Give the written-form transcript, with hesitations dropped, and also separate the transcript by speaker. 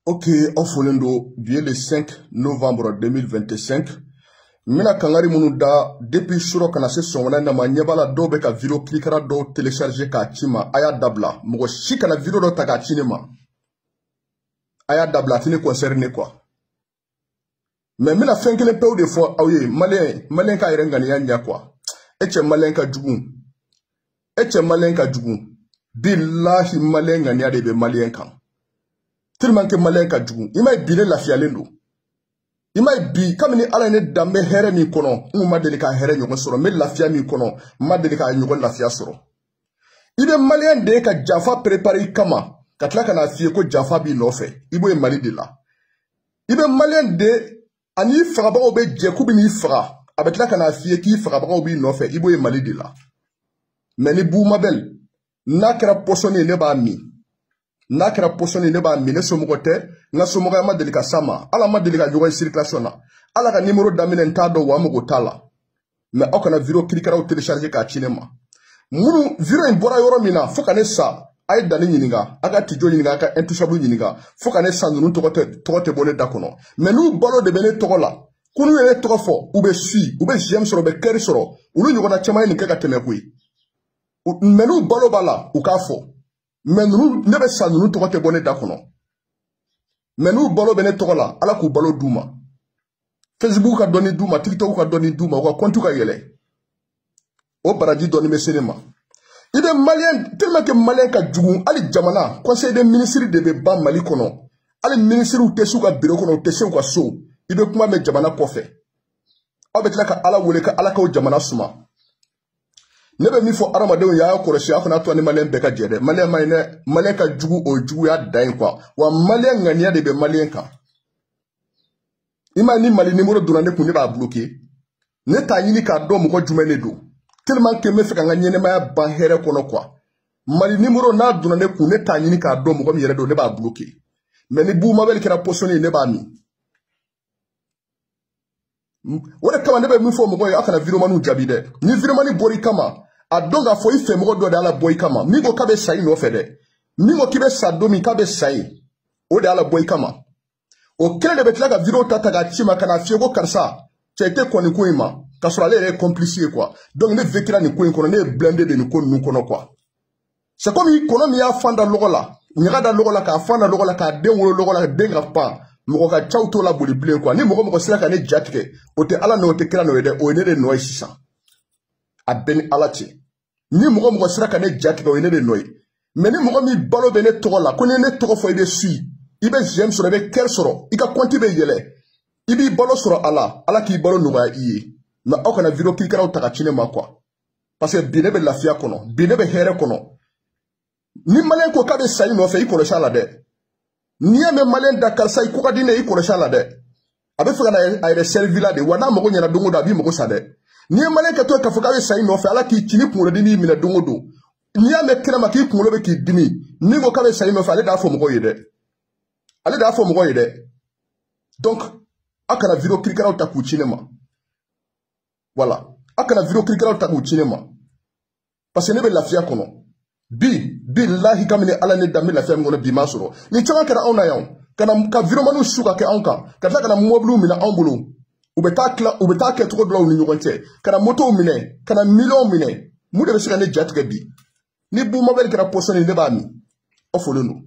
Speaker 1: Ok, aw folen don. Bi ye le 5 novembre 2025. N bɛna kangari minnu da depuis surɔ ka na se sɔgɔmada in na ma, ɲɛ b'a la dɔw bɛ ka vidéo kirikara dɔw télécharger k'a ci ma. A y'a dabila, mɔgɔ si kana vidéo dɔ ta k'a ci ne ma. A y'a dabila, a tɛ ne concerné quoi. Mais n bɛna fɛn kelen pewu de fɔ aw ye. Maliyɛn, maliyɛn k'a yɛrɛ ŋaniya ɲɛ quoi. E cɛ, maliyɛn ka jugu, e cɛ, maliyɛn ka jugu. Bilahi, maliyɛn ŋaniya de bɛ maliyɛn kan, tellement que maliyɛn ka jugu. I m'a ye bi, ne lafiyalen don. I m'a ye bi, kabini Ala ye ne dan, n bɛ hɛrɛ min kɔnɔ, n kun ma deli ka hɛrɛ ɲɔgɔn sɔrɔ. N bɛ lafiya min kɔnɔ, n ma deli ka ɲɔgɔn lafiya sɔrɔ. I bɛ maliyɛn de ye ka janfa préparer i kama, ka tila ka n'a f'i ye ko janfa b'i nɔfɛ. I b'o ye Mali de la. I bɛ maliyɛn de ani i fagabagaw bɛ jɛ k'u bɛ n'i faga, a bɛ tila ka n'a f'i ye k'i fagabagaw b'i nɔfɛ. I b'o ye Mali de la. Mais ni Bumabel n'a kɛra pɔsɔni ye, ne b'a min. N'a kɛra pɔsɔni, ne b'a min. Ne somɔgɔ tɛ, n ka somɔgɔya ma deli ka s'a ma. Ala ma deli ka ɲɔgɔn ye circulation na. Ala ka nimoro daminɛ, n t'a dɔn wa, n mago t'a la. Mais aw kana vidéo kirikaraw télécharger k'a ci ne ma. Minnu vidéo in bɔra yɔrɔ min na, fo ka ne sa, a ye danni ɲininka, a ka tijo ɲininka, a ka intouchable ɲininka. Fo ka ne sa, ninnu tɔgɔ tɛ bɔ ne da kɔnɔ. Mais n'u balo de bɛ ne tɔgɔ la, ko n'u ye ne tɔgɔ fɔ, u bɛ si, u bɛ j'aime sɔrɔ, u bɛ cœur sɔrɔ. Olu ɲɔgɔnna caman ye nin kɛ ka tɛmɛ koyi. Mais n'u balo b'a la, u k'a fɔ. Mais ninnu, ne bɛ sa, ninnu tɔgɔ tɛ bɔ ne da kɔnɔ. Mais n'u balo bɛ ne tɔgɔ la, Ala k'u balo d'u ma. Facebook ka dɔɔni d'u ma, TikTok ka dɔɔni d'u ma, u ka compte ka yɛlɛ, o baraji dɔɔni bɛ se ne ma. I bɛ maliyɛn, tellement que maliyɛn ka jugu, hali jamana conseil des ministres de bɛ ban Mali kɔnɔ, hali ministres tɛ s'u ka bureau kɔnɔ, u tɛ se u ka so. I bɛ kuma mɛn jamana kɔfɛ. Aw bɛ tila ka Ala wele ka Ala k'aw jamana suma. Ne bɛ min fɔ adamadenw ye, a y'a kɔlɔsi, a kana to ni maliyɛn bɛɛ ka jɛ dɛ. Maliyɛn ma ɲi dɛ, maliyɛn ka jugu, o ye juguya dan ye quoi. Wa maliyɛn ŋaniya de bɛ maliyɛn kan. I m'a ye, ni Mali nimoro donna ne kun, ne b'a bloqué. Ne t'a ɲini k'a dɔn mɔgɔ jumɛn de don, tellement que n bɛ fɛ ka n ka ɲɛnɛmaya ban hɛrɛ kɔnɔ quoi. Mali nimoro n'a donna ne kun, ne t'a ɲini k'a dɔn mɔgɔ min yɛrɛ don, ne b'a bloqué. Mais ni Bumabel kɛra pɔsɔni ye, ne b'a min. O de kama ne bɛ min fɔ mɔgɔw ye, aw kana vidéomaniw jaabi dɛ. Ni vidéomani bɔra i kama, a dɔn k'a fɔ i fɛmɔgɔ dɔ de y'a la bɔ i kama. Min ko k'a bɛ sa i nɔfɛ dɛ, min ko k'i bɛ sa don min k'a bɛ sa yen, o de y'a la bɔ i kama. O kelen de bɛ tila ka vidéo ta k'a ci ma, ka n'a f'i ye ko karisa cɛ, i tɛ kɔn nin ko in ma, k'a sɔrɔ ale yɛrɛ ye complice ye quoi. Donc ne vécura nin ko in kɔnɔ, ne ye blindé de nin ko ninnu kɔnɔ quoi. C'est comme kɔnɔ min y'a fan da lɔgɔ la, ɲaga da lɔgɔ la, k'a fan da lɔgɔ la, k'a den wolo lɔgɔ la, den ka pan, mɔgɔ ka caw t'o la boli bilen quoi. Ni mɔgɔ mɔgɔ sera ka ne ja tigɛ, o tɛ Ala nɔ, o tɛ kira nɔ ye dɛ, o ye ne de nɔ ye sisan. A bɛɛ ni Ala cɛ, ni mɔgɔ mɔgɔ sera ka ne ja tigɛ, o ye ne de nɔ ye. Mais ni mɔgɔ min balo bɛ ne tɔgɔ la, ko ni ne tɔgɔ fɔ, i bɛ sui, i bɛ j'aime sɔrɔ, i bɛ cœur sɔrɔ, i ka compte bɛ yɛlɛ, i b'i balo sɔrɔ a la, Ala k'i balo nɔgɔya i ye. Mais aw kana vidéo kirikaraw ta ka ci ne ma quoi, parce que bi ne bɛ lafiya kɔnɔ, bi ne bɛ hɛrɛ kɔnɔ. Ni maliyɛn ko k'a bɛ sa i nɔfɛ, i kɔlɔsi a la dɛ. N'i y'a mɛn maliyɛn da karisa i ko ka di ne ye, i kɔlɔsi a la dɛ. A bɛ fɛ ka na a yɛrɛ servi la de wa. N'a mago ɲɛna don o don, a b'i mago sa dɛ. N'i ye maliyɛn kɛtɔ ye k'a fɔ k'a bɛ sa i nɔfɛ, Ala k'i ci ni kunkolodimi y'i minɛ don o don. N'i y'a mɛn kɛnɛma k'i kunkolo bɛ k'i dimi, min ko k'a bɛ sa i nɔfɛ, ale de y'a fɔ mɔgɔw ye dɛ, ale de y'a fɔ mɔgɔw ye dɛ. Donc aw kana vidéo kirikaraw ta k'u ci ne ma. Voilà, aw kana vidéo kirikaraw ta k'u ci ne ma, parce que ne bɛ lafiya kɔnɔ bi. Bilahi, kabini Ala ne dan, bɛ lafiya min kɔnɔ bi, ma sɔrɔ nin caman kɛra anw na yan, ka na ka vidéomaniw su ka kɛ anw kan, ka tila ka na mɔbiliw minɛ anw bolo. U bɛ taa tila, u bɛ taa kɛ cogo dɔ la u ni ɲɔgɔn cɛ, ka na motow minɛ, ka na miliyɔnw minɛ. Mun de bɛ se ka ne ja tigɛ bi? Ni Bumabel kɛra pɔsɔni, ne b'a min. Aw folen don.